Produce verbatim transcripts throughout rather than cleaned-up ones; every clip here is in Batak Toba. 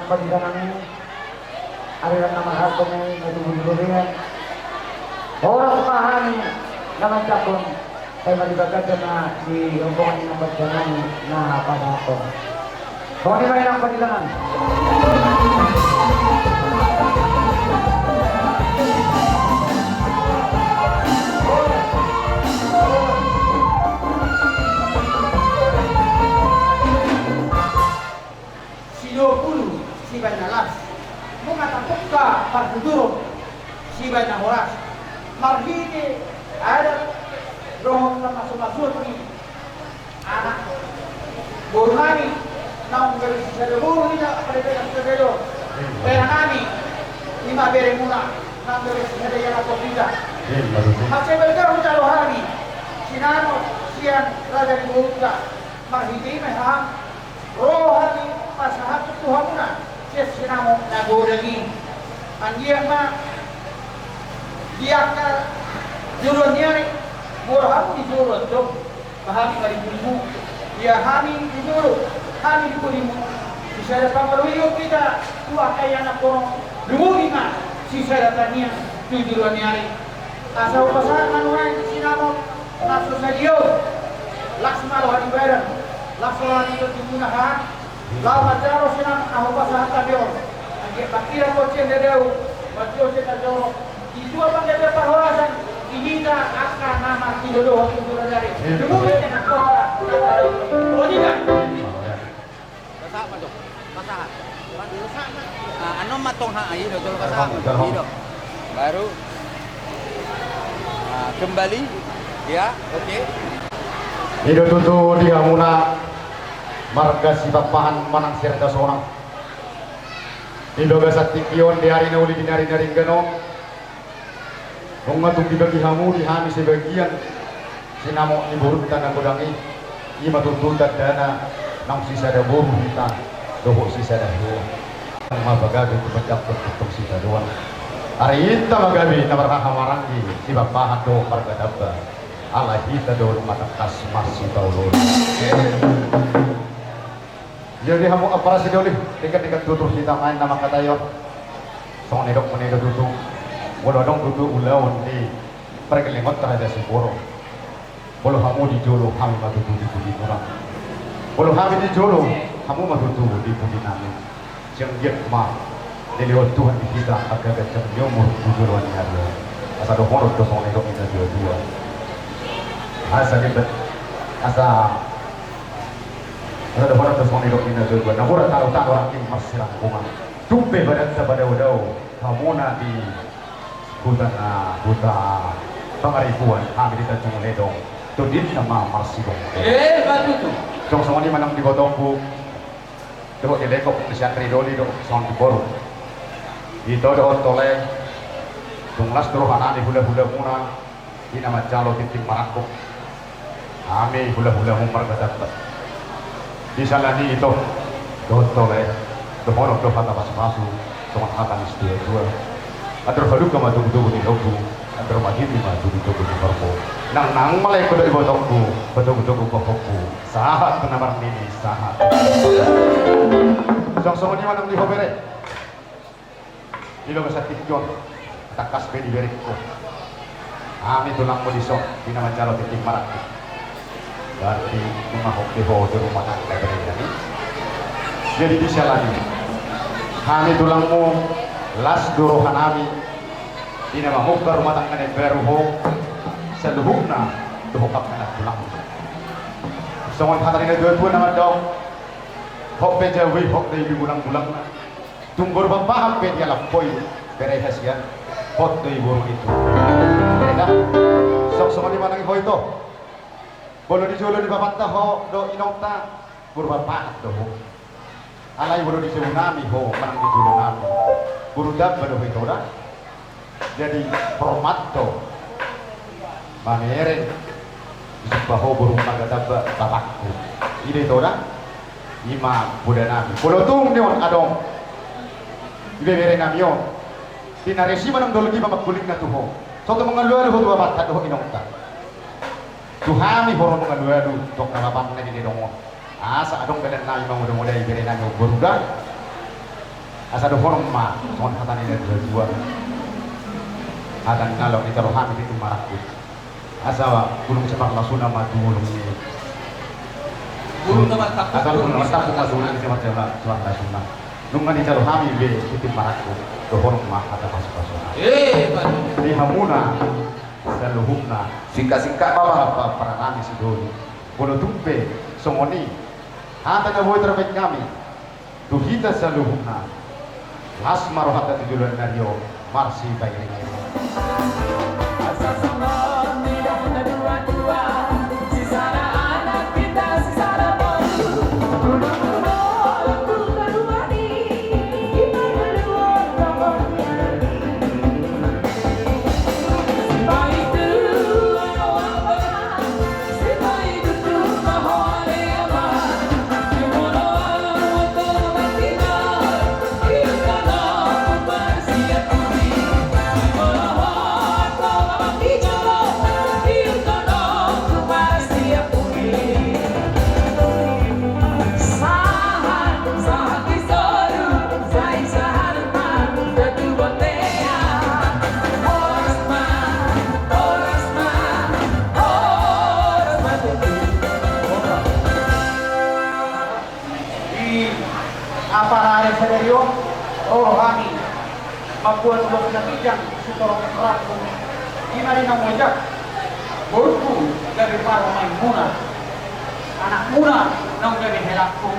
Paditanami, ari na marhalto ma i na tubu di robean. Horas ma hami na manjangkon, sai ma di bagasan na di rombongan ni na paditanami na pasahathon. Songon i ma inang paditanami. Sidua pulu sibaen na las, nunga tapungka partuturon sibaen na horas, marhite adat dohot hamasumasuon ni anak boru nami, naung gabe sisada boru hita, apala hita na sisada do. Bere nami, ima beremuna, naung gabe sisada ianakhon hita. Mansai balga hujalo hami sinamot sian raja ni boruta, marhite i ma hahang ro hami pasahathon tu hamuna sian sinamot na godang i. Anggiat ma di angka joloan ni ari, molo hamu di jolo antong, ma hami ma di pudimu. Ia hami di jolo, hami di pudimu, sisada pangaloion hita tu angka ianakhon on, lumobi ma sisada tangiang tu joloan ni ari. Asa hupasahat ma nuaeng sinamot na so sadia on, las ma roha ni badan, las roha ni tondimuna hahang, laho manjalo sinamot na hupasahat hami on. Anggiat manghiras sian dadau, manjalo sian na jorok, di tua panggabean parhorasan di hita angka na martinodohon tu joloan ni ari. Lumobi ma angka na martinodohon. Pasahat ma tong. Pasahat. Ah, annon ma tong, ha, i do, jolo pasahat. Annon, annon. I do. Baru, ah, kembali. Ya, oke. I do tutu di hamuna marga Sipambahan manang Siregar Sonang. Di bagasan tingki on, di ari na uli, di ari na denggan on, nunga tung dibagi hamu di hami sebagian sinamot ni borunta na godang i. I ma tutu tandana naung sisada boru hita dohot sisada hela. Nunga gabe tu panjangkon tongtong sitadoan. Ari inta ma gabe na marhahamaranggi Sipambahan dohot marga Damba. Ala hita do nunga tangkas marsitadoan. Jadi hamu ampara sidoli, denggan-denggan tutu hita maen na manghatai on. Songon nidokmuna i do tutu, molo adong tutu ulaon ni pargellengonta Raja Siboro, molo hamu di jolo, hami ma tutu di pudimuna. Molo hami di jolo, hamu ma tutu di pudinami. Sai anggiat ma dilehon Tuhan di hita angka ganjang ni umur tu joloan ni ari on. Asa dohonon do songon nidok ni na tua-tua. Asa dibat, asa Asa dohonon do songon nidok ni na tua-tua, na mura tano-tano ranting marsirangkungan. Tung pe badanta padao-dao, hamuna di huta na, huta Pangaribuan, hami di Tanjung Ledong, tondinta ma marsibong. Eh, ma tutu. Songon i ma nang di ibotongku, dohot di lengkong ni si Andri Doli dohot songon di boru. Ito dohot tole, tung las do rohanami hula-hulamuna, di na manjalo tintin marangkup. Hami hula-hulamu marga Damba. Di siala ni i ito dohot tole, dohonon do hata pasu-pasu, songon hata ni situa-tua. Andor halumpang ma togu-togu ni lombu, andor madidi ma togu-togu ni horbo. Nang, nang ma laengku dohot ibotongku, patogu-togu pahompu, sahat tu na marnini, sahat. Songon i ma nang di ho bere. Di bagasan tingki on, tangkas be diberengku. Hami tulangmu dison, di na manjalo tintin marangkup. Berarti nunga hot be ho di rumah tangga, bere nami. Jadi di siala ni i, hami tulangmu, las do rohanami, di na mamungka rumah tangga na imbaru ho, saluhutna dohot angka anak tulangmu. Songon hata ni na tua-tua na mandok, hot pe jabu i, hot do i di bulang-bulangna. Tung boru Pambahan pe dialap ho i, bere hasian, hot do i boru ni tu. Bere da. Songon i ma nang di ho ito. Molo di jolo ni bapanta ho dohot inongta, boru Pambahan do ho. Alai molo di jabunami ho manang di jolonami, boru Damba do ho ito da. Jadi hormat do mamereng, disomba ho boru marga Damba, bapangku. I do ito da. I ma podanami. Molo tung ni on adong ibeberenami on, di na resi manang dolok i ma mangkulingna tu ho, so tung mangalualu ho tu bapanta dohot inongta. Tu hami ho ro mangalualu, tong na bapangna di na adong on. Asa adong dalannami mangoda-ngoda iberenami on boru da. Asa dohonon ma songon hata ni natuatua. Hata ni na laho nitaro hami di Tumpak Marangkup. Asa bulung siparnasuna ma tu bulung ni. Bulung na martangkup, asa bulung na martangkup ma tu bulung ni siparnasuna. Nunga nitaro hami be di Tumpak Marangkup. Dohonon ma hata pasupasuna. Eh, baik. Di hamuna saluhutna. Singkat-singkat ma, Bapak, paranami sidoli. Molo tung pe songon i hata na boi tarbaen hami tu hita saluhutna. Las ma rohanta tu joloan ni ari on, marsipaingiringiring. Di apara ari sadari on, ro hami mamboan ulos na ginjang sitorop rambu. Ima di na mojak, boruku gabe parumaenmuna, anakmuna naung gabe helangku.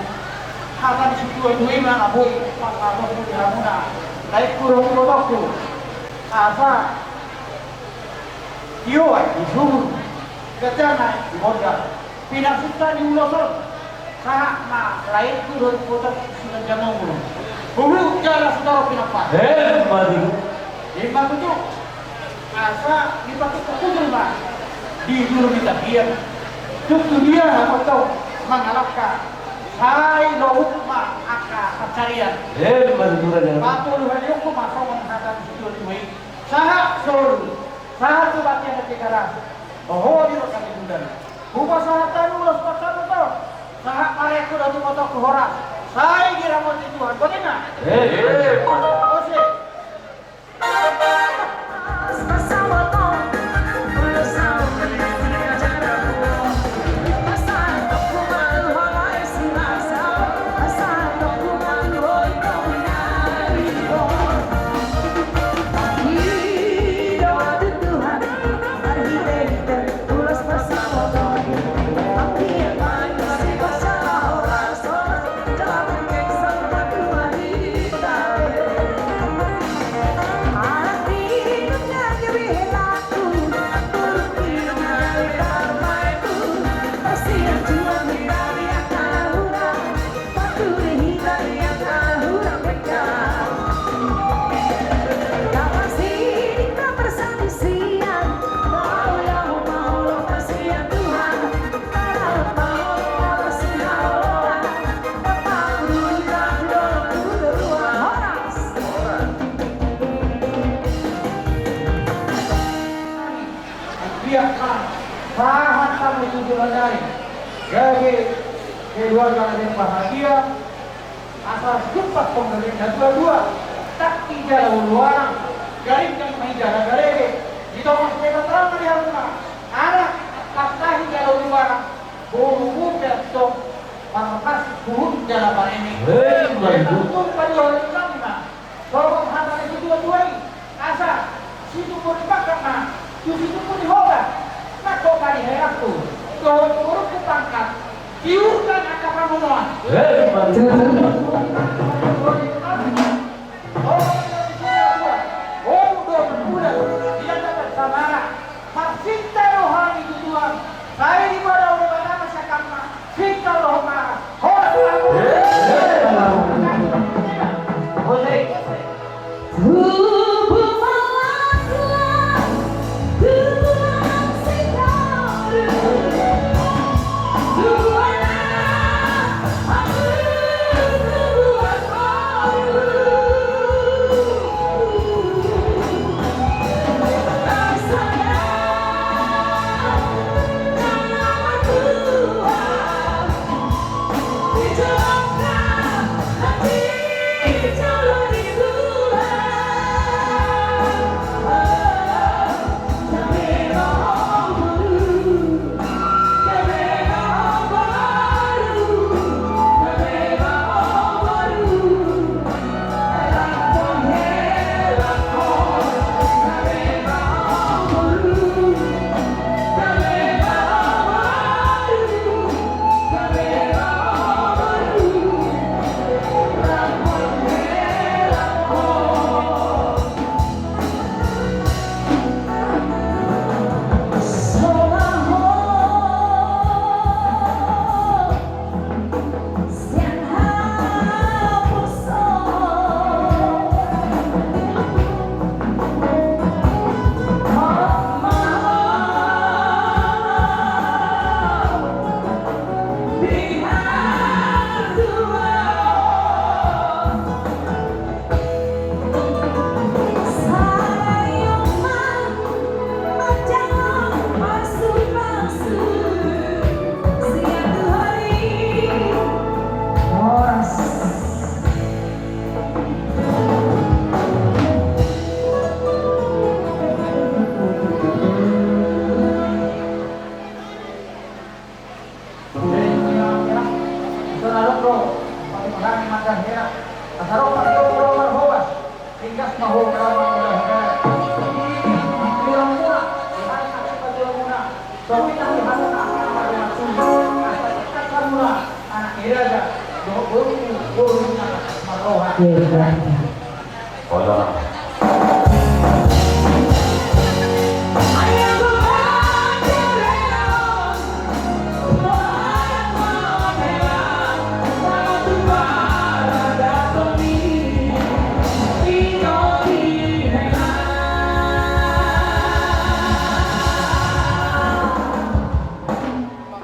Hata ni situatua i ma na boi pangalaho di hamuna, laengku dohot ibotongku. Asa tio aek di sumur, ganjang aek di mondar. Pinasuna ni ulos on, sahat ma laengku dohot ibotongku siganjang umur. Bulu jala sitorop pinompar. Emma tutu. Emma tutu. Asa dipatupa hujur ma di juru ni tapian. Tung tu dia hamu tong mangalangka, sai lohut ma angka pansarian. Emma tutu, raja. Patoluhononku ma songon hata ni situatua i. Sahat solu, sahat tu batian na tigaras. Oho, di roha ni bulan. Hupasahat hami ulos pansamotan. Sahat ma laengku dohot ibotongku horas. Sai diramoti Tuhan. Boti ma. Eh, eh. Ose. Biak ma, sahat hamu tu joloan ni ari, gabe keluarga na berbahagia. Asa jumpang tong gabe natuatua, tangki jala uluarang, garinggang ma i jala garege. Di tonga ni Debata ma di hamuna anak, tangki jala uluarang, boru pe antong marnasi huhut jala marene. Hei, baik. Tung paduahon ni hami ma songon hata ni situatua i. Asa situtu ni pangkat ma tu situtu ni hobas. Nangkok ma di helangku dohot borungku pangkat, tiurkan angka pangunoan. Hei, baik. Songon hata ni situatua, boru dohot bulan, di angka samara. Marsinta do hami tu Tuhan, sai dipadaohon Debata ma sian hami ma sinta dohot mangan. Horas ma. Hei.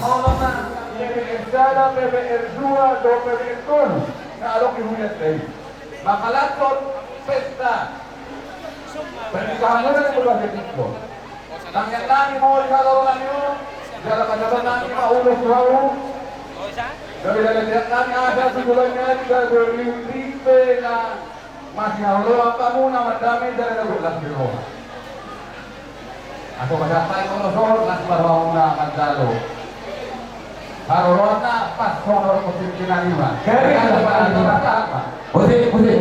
Olo ma, P B R sada, P B R dua dohot P B R tolu na adong di huria i. Mangalangkon pesta pernikahan muna di Pulau Jawa. Tangiang nami ma di haloro nami on, jala pasahaton nami ma ulos tu hamu. Gabe dalihan nami asa tu joloan ni ari gabe ripe na masihaholongan hamuna mandame jala na gok las ni roha. Asa pasahat hami ulos on las ma rohamuna manjalo haroroan na pas songon posisi nami ma. Gabe. Musik, musik.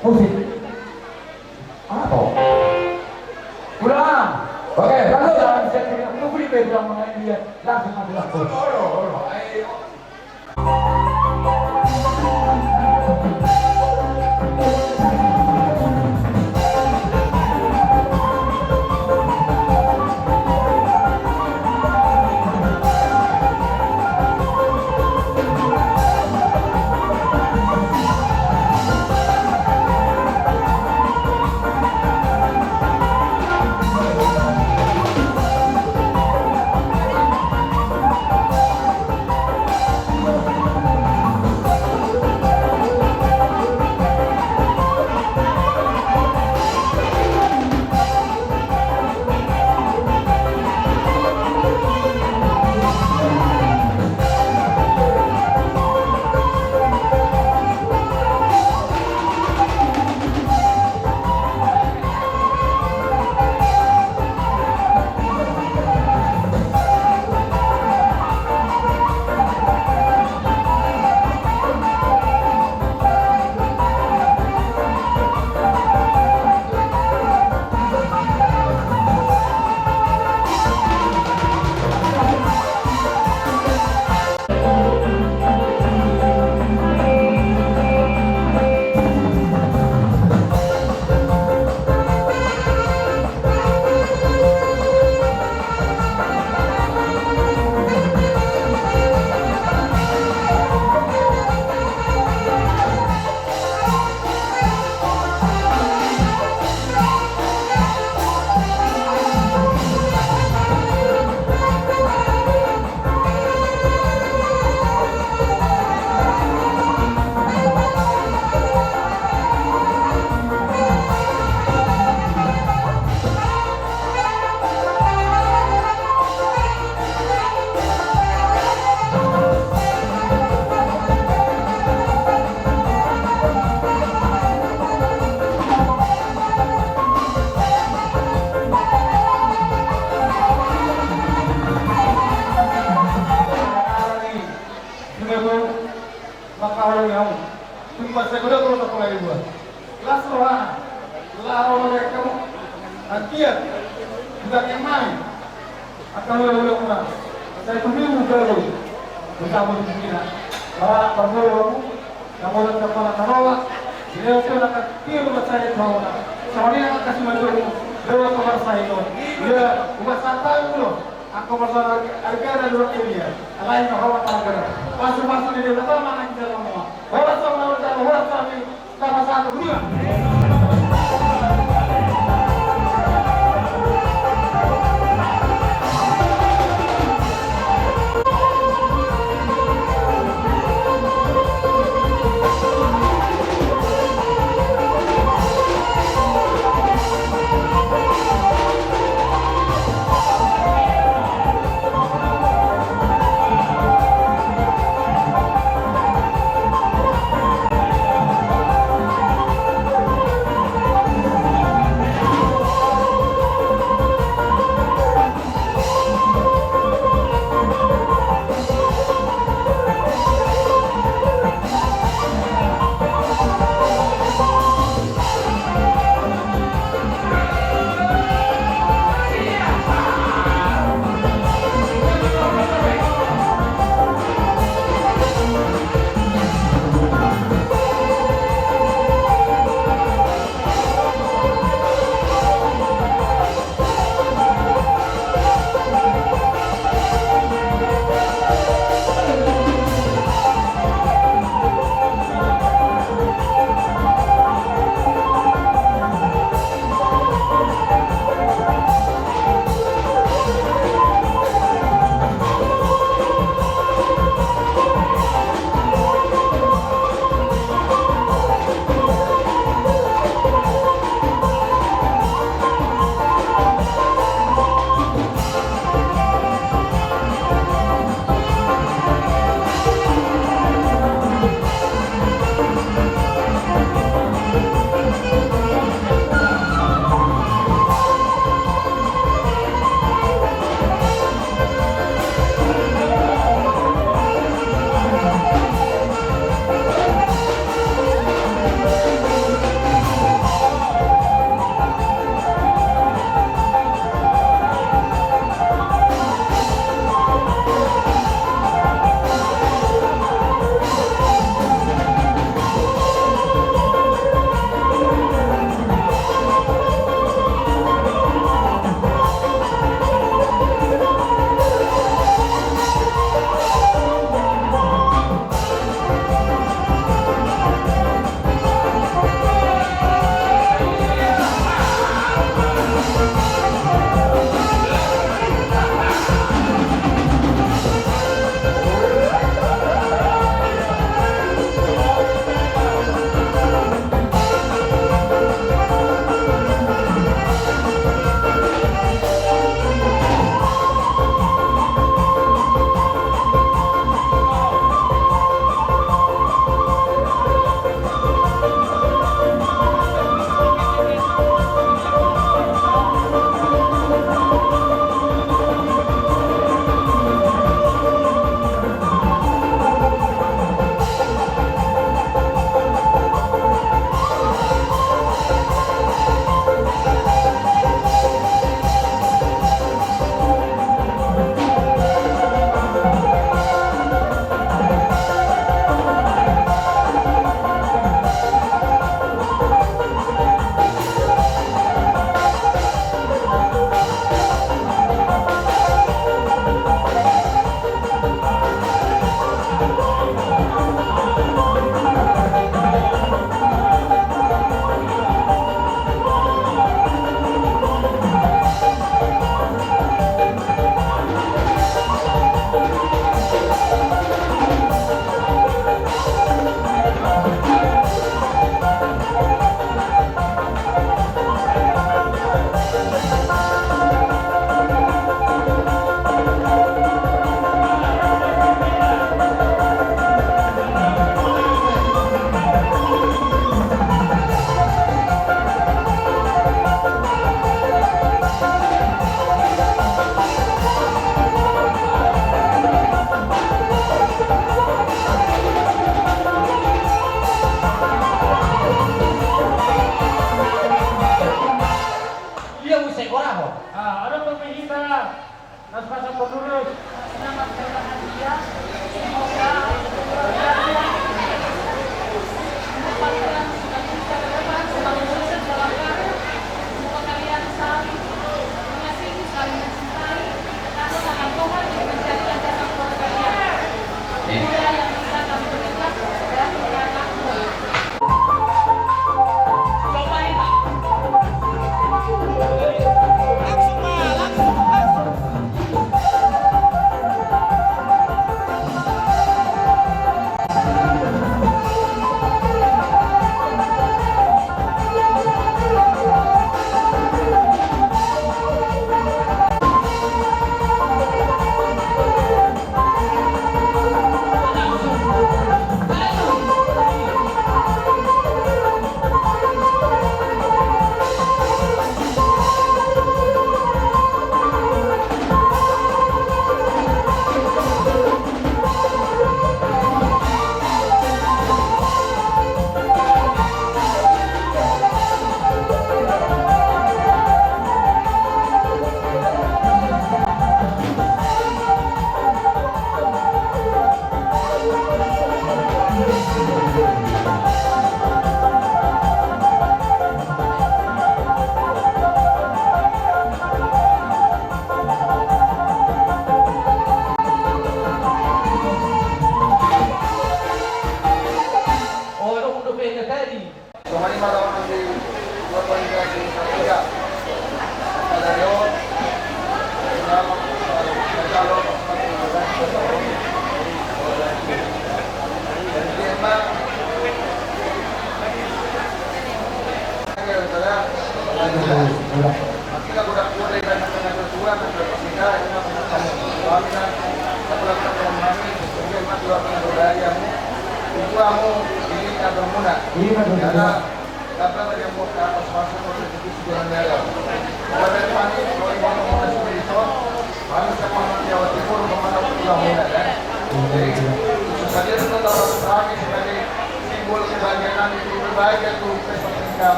Musik. Apa? Ulang. Oke, lanjut. Ulang, bisa tidak? Tunggu di background, mengenai dia. Langsung mati lampu. Olo, olo, ayo. Mangkaholongi hamu. Tung mansai godang do na pola dibuat. Las rohana. Laho ma di hamu. Anggiat. Bukan yang main. Angka hulahula muna. Sai tu minggu baru. Bersama di sini. Barak pangolo hamu. Kamu dan kepala tarola. Dia sudah akan tiru mansai tarola. Sama dia akan kasih mandormu. Dewa kemar sahiton. Dia. Umat santai dulu. Angka masalah argana dua kuliah. Alai na hawa targana. Pasu-pasu di desa sama nang jalan mau. Horas sama nang jalan, horas kami. Sama satu dua. Ah, adong dope hita na supasahat pondulus. Selamat berbahagia. Semoga keluarganya mendapat yang sudah bisa ke depan semakin sukses dalam karir. Semoga kalian saling mengasihi, saling mencintai, karena tangan Tuhan yang menjadi landasan keluarga kalian. Semoga yang bisa kami berikan dan anak-anakmu.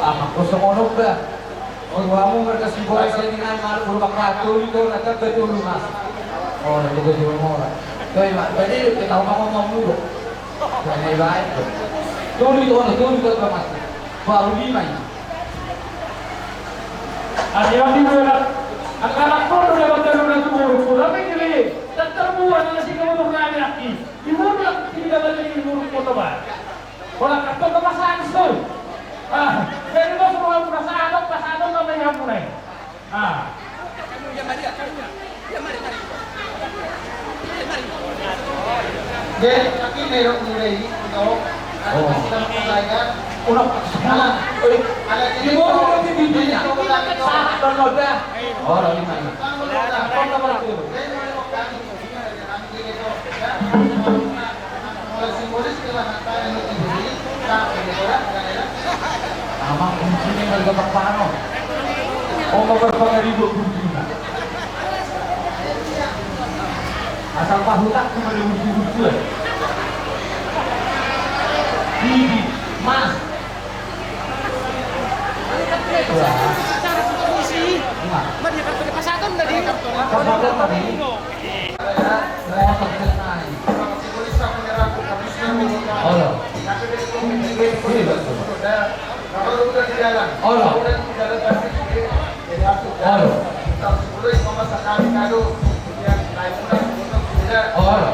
Aha, kosong onok da. Olo, hamu marga Sibolai, sai di nai maluk, bulu bakal tolu, tolu na tamba, tolu mas. Olo, buka jiwa mora. Toi ma, bade do kita ngomong-ngomong dulu. Bade baik. Tolu itu, olo, tolu itu apa mas? Baru lima ini. Ayo, di mana? Angka anak kono dapat teruna turun, turun apa ini? Tak terbuat, ada si kamu turun lagi. Di mana? Tidak ada di mana kota baik. Holan, antong do pasahat i. Ah, jadi bos, holan pasahat, pasahat nama i hamuna i. Ah. Jadi, tapi merok mulai itu. Oh. Udah, sekolah. Oi, ala di bawah itu bibirnya. Sahat do, udah. Oh, ini mana? Kau tak pernah turun. Amang, kuncina marga Pakpahan on. Oma marpangaribot kuncina. Asal pahutak cuma ada lucu-lucuan. Gigi, mas. Olo. Olo. Olo. Olo.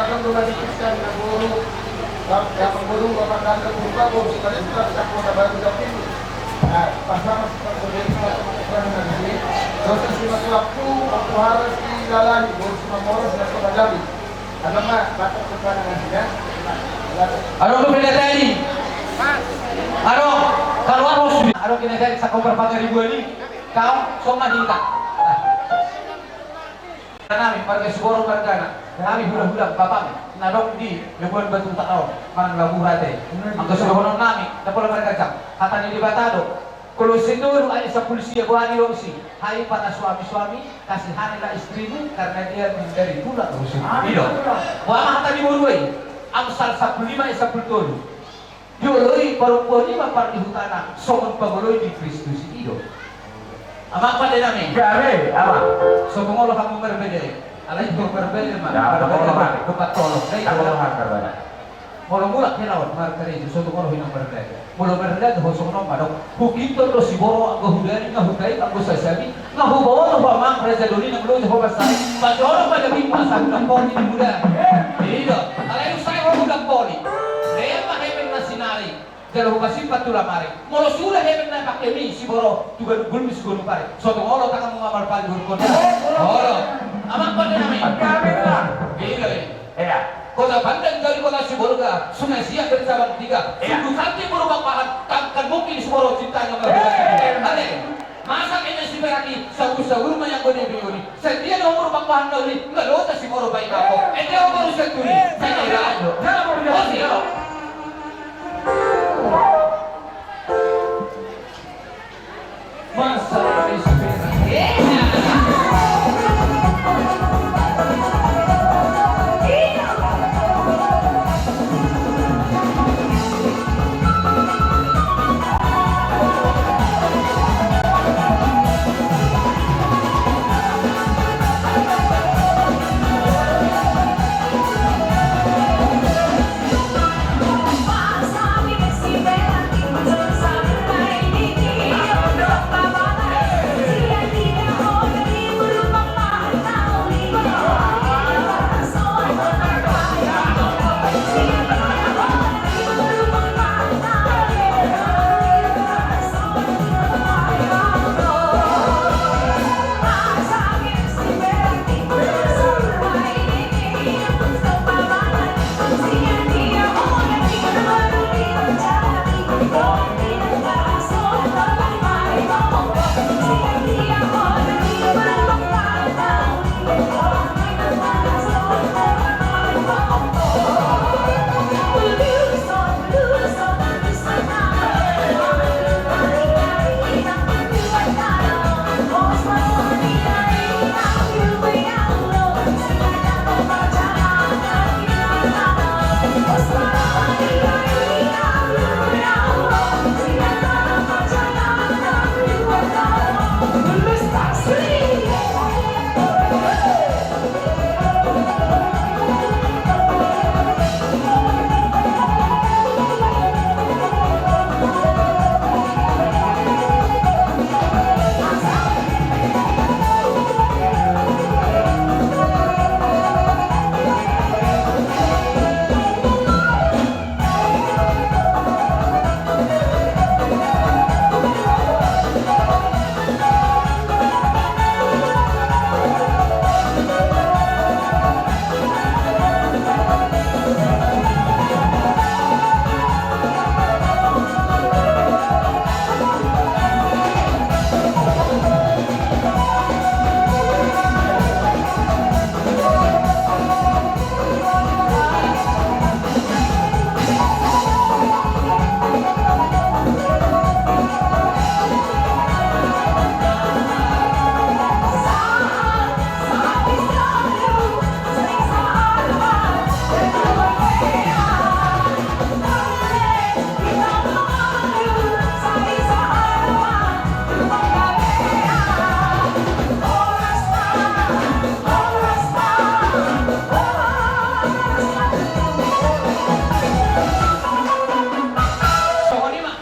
Yang dua di Kristen, yang guru, yang guru, Bapak Kantor Purba, Guru Sekretaris, Kota Baru Jatim. Nah, pasangan seperti itu, pasangan di sini. Dosa si Mas Waktu, Waktu Harus di Lalahi, Guru Simamoros, dan Kota Jambi. Karena mah, batas keterangan dia. Adong do pendatang i. Adong, kaluar hosu. Adong pendatang i, sako berpangaribuan i. Kau, soma hita. Nah. Nami, marga Siboro margana. Nami hula-hula, bapami. Na adong di Lebuan Batu Utara on. Manang Labu Rate. Anggo sidohonon nami, na pola marga Jang. Hata ni Debata do. Kolose tolu ayat sampulu sia, boha ni dongsi. Hai para suami-suami, kasihanilah istrimu, karena dia menjadi tulang rusukmu. Amin. I do. Boha ma hata ni boru i? Amsal sampulu lima ayat sampulu tolu. Dioloi parompuan i ma parlihutana, songon pangoloi ni Kristus i do. Amang pande nami. Gabe, amang. So tung olo hamu marbeda. Alai tung marbeda ma. Ya, marbeda ma. Dopat tolong. Molo mulak helaon markarejo, so tung olo hian marbeda. Molo marbeda ho songon on ma dok. Hukintor do Siboro anggo hudani, nga hutahi anggo sasabi, nga hubaoto ho amang raja doli nang loja ho mansai. Pajono ma daging masa hudang poli di muda. I do. Alai usai ho hudang poli. Lea ma hepeng na sinari. Jala hupasimpan tu lamari. Molo suda hepeng na pake mi Siboro tu gaduk gulmis gonu pari. So tung olo tangan mu mamal pali gurkon. Olo. Amang pande nami. I do i. Ia. Kota Pandan jadi kota Sibolga, Sungai Siak bercabang tiga, Sundu Santi Purba Pahan, takkan mungkin Siboro cintanya menggunakan. Ale, masa kena si Beraki, sabu-sabu rumah yang gede biuni, setia nomor Purba Pahan kau ni, nggak dosa Siboro baik apa. Eh, dia baru seturi, saya tidak ada. Jangan baru dia.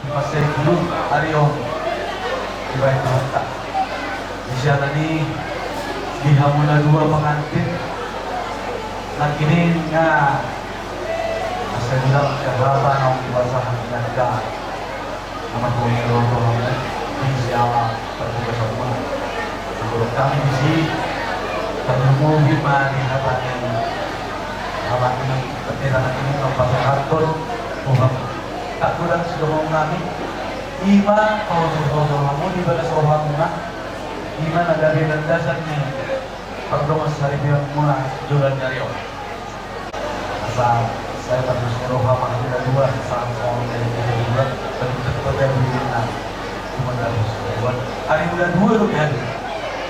Dipasahat guru ari on dibaen Tuhanta. Di sian i, di hamu na dua pengantin, Nangkining na, asa bilang kehaba naung dibasahan ni angka na marhua ni roha ni siala partugasan muna. Menurut kami di si, terlebih ma di hata ni, hata ni, pendeta nangkining naung pasahathon, Tuhan. Tak kurang sidongan nami, ima paoto-oto hamu di bagas rohamuna, ima na gabe landasan ni pardongan saripeon muna joloan ni ari on. Asa sai tarus ni roha ma hami na dua, sahat songon na di hita dua, bagi kota di na cuma tarus na dua. Ari na dua lo di hami.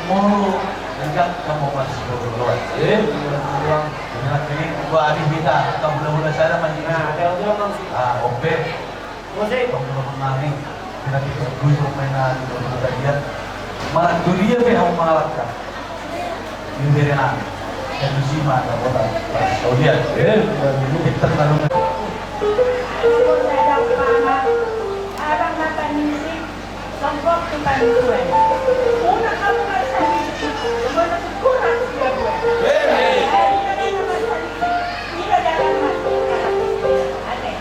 Molo enggak kamu masih bodoh doang. Eh, jadi nanti gua ari hita, kamu udah udah saya masih. Nah, ada udah masih. Ah, oke. Musik. Pangulahon nami, kira-kira dua puluh main nami, dua puluh tadian. Malah dunia pe hamu mangalangka. Di bere nami. Dan di si mata kota. Pas kau lihat. Eh, dan itu kita lalu. Abang makan musik, songkok tu panituan. Muna kamu merasa musik, muna tu kurang sudah buat. Eh, eh. Tidak ada masalah. Tidak ada masalah. Aneh.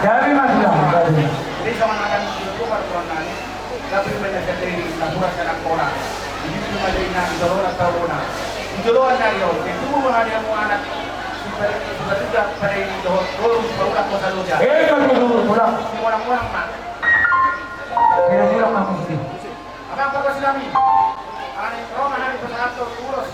Jadi, Mas, ya, jadi. Tapi banyak jadi naburas anak bola. Ini cuma dari nang jolo na tahu na. Jolo na yo, itu mau ada mau anak. Sudah sudah sudah pada ini doh. Kalau mau aku saluja. Eh, kalau mau pulang. Orang-orang mah. Kira-kira kamu sih. Apa apa kau silami? Anak Roma hari pesawat tuh urus.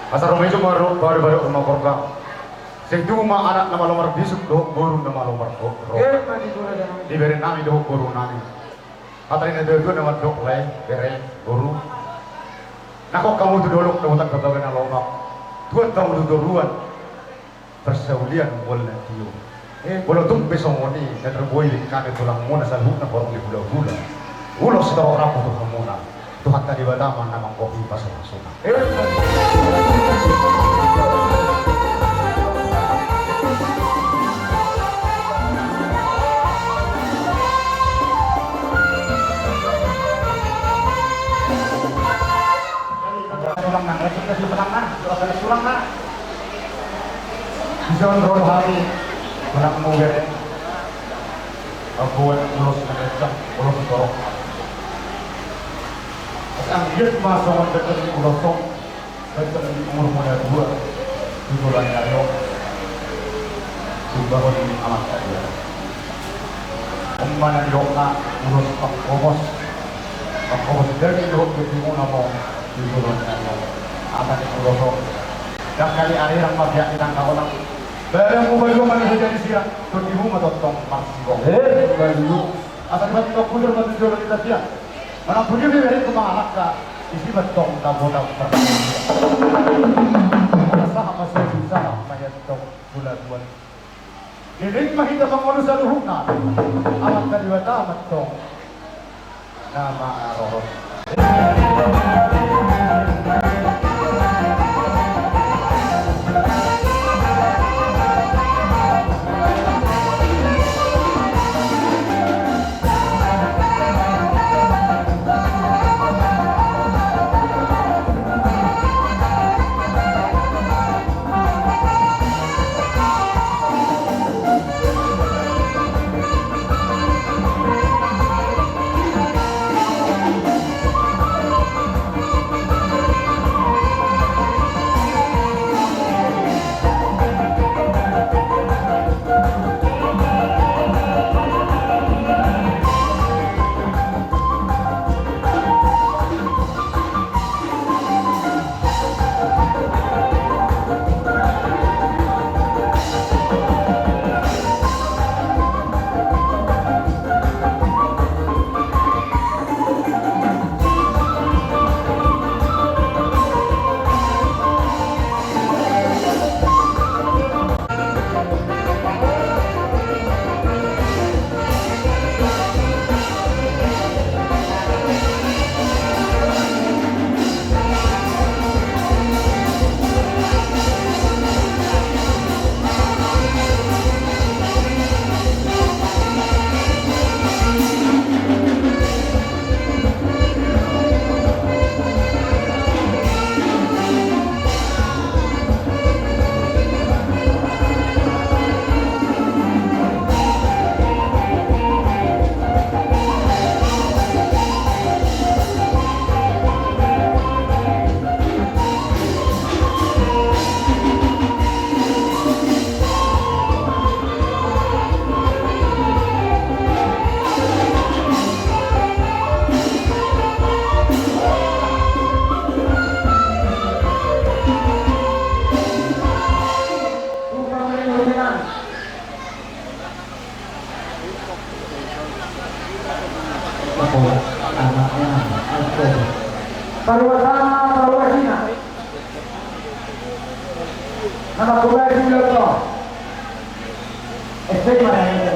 Asa ro ma i jo baru, baru, baru rumah keluarga. Sing tubu ma anak na malo marbisuk dohot boru na malo margogo. Ima tutu raja nami. Di bere nami dohot boru nami. Hata ni na tuatua na mandok, lae, bere, boru. Nangkok hamu tu dolok, dapotan babaga na lomak. Tuat hamu tu toruan, parsaulian mual na tio. Eh. Molo tung pe songon i, na tarboi hami tulangmuna saluhutna horong ni hulahula. Ulos sitorop rambu tu hamuna. Tuhanta Debata ma na manggohi pasu-pasuna. Tulang na, tulang na, tulang na. Dison ro do hami, tulang muda. Abu ulos na kencang, ulos torop. Anggiat ma songon kencang ulos on. Baen ma di umurmu na dua tu joloan ni ari on. Tumbaron ni amanta dia. On ma na nidokna ulos pangkobos. Pangkobos daging dohot bebemuna ma on tu joloan ni ari on. Asa ni ulos on. Dang kali ari rang ma biak ni tangga on. Badanmu balua ma na hujani sirang. Tondimu ma tongtong marsigok. Eh, balua. Asa dibantu bujur ma tu joloan ni tapian. Manang bujur di bere tu mangalangka, isi ma tong na botak martanggung. Sahat ma sobi, sahat ma i tong bulabuan. Diding ma hita mangolu saluhutna. Amanta Debata ma tong na mangaroros. Paruasana, paruasina. Nama kuliah di Loto. S M A ya,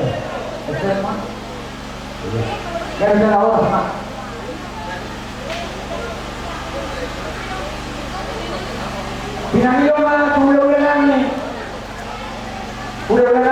S M A. Iya. Dari Jawa, Pak. Pinangido ma tu ulaulana ni. Ulaula